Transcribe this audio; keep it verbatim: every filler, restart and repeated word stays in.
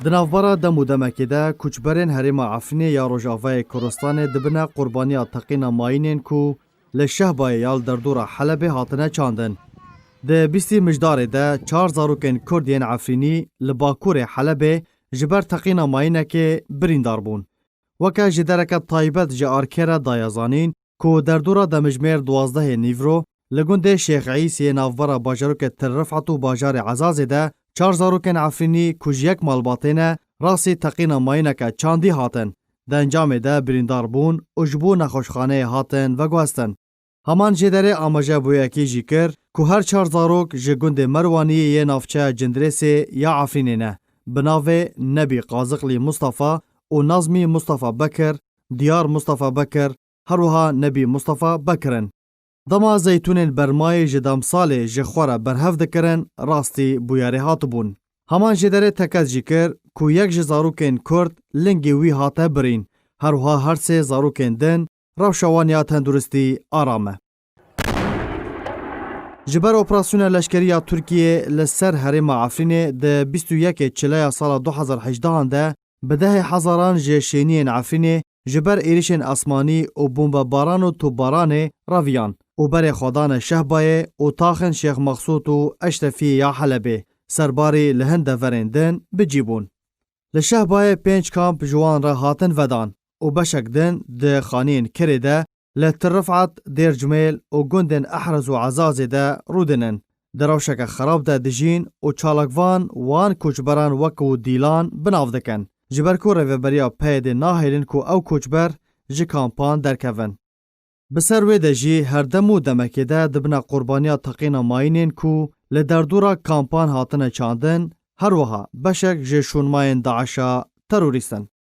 Di navbera dem û demekê de koçberên herêma Efrînê ya Rojavayê Kurdistanê dibine qurbaniya teqîna mayînên ku li Şehbayê ya li derdora Helebê hatine çandin. Di bîstî Mijdarê de çar zarokên Kurd yên Efrînî li bakurê Helebê ji ber teqîna mayînekê birîndar bûn. Weke jêdereke taybet ji ARKê re daye zanîn ku derdora demijmêr duwazdehê nîvro li gundê Şêx Îsê navbera bajarokê Til Rifat û bajarê Ezazê de çar zarokên Efrînî ku ji yek malbatê ne, rastî teqîna mayîneke çandî hatin. Di encamê de birîndar bûn û ji bo nexweşxaneyê hatin veguhestin. Heman jêderê amaje bo yekî jî kir ku her çar zarok ji gundê Merwaniyê yê navçeya Cindirêsê ya Efrînê ne, bi navê Nebî Qaziqlî Mustafa û Nazmî Mustafa Bekir, Diyar Mustafa Bekir, her wiha Nebî Mustafa Bekir in. Dema zeytûnên bermayê ji demsalê ji xwe re berhev dikirin, rastî bûyerê hatibûn. Heman jêderê tekez jî kir ku yek ji zarokên Kurd lingê wî hate birîn, her wiha her sê zarokên din rewşa wan ya tenduristî aram e. Ji ber operasyona leşkerî ya Tirkiyê li ser herêma Efrînê di bîst û yekê Çileya sala du hezar hejdehan de bi dehê hezaran ji şêniyên Efrînê ji ber êrişên esmanî û bombebaran û topbaranê reviyan û berê xwe dane Şehbayê û taxên Şêx Mexsûd û Eşrefiyê ya Helebê, serbarî li hin deverên din bi cî bûn. Li Şehbayê pênc kamp ji wan re hatin vedan û beşek din di xaniyên kirê de li Til Rifat, Dêr Cumêl û gundên Ehriz û Ezazê de rûdinin. Di rewşeke xerab de dijîn û çalakvan wan koçberan wekû dîlan bi nav dikin. Ji ber ku rêveberiya P Y D'ê nahêlin ku ew koçber ji kampan derkevin. Bi ser wê de jî her dem û demekê de dibine qurbaniya teqîna mayînên ku li derdora kampan hatine çandin, her wiha beşek ji şûnmayên DAIŞa terorîst in.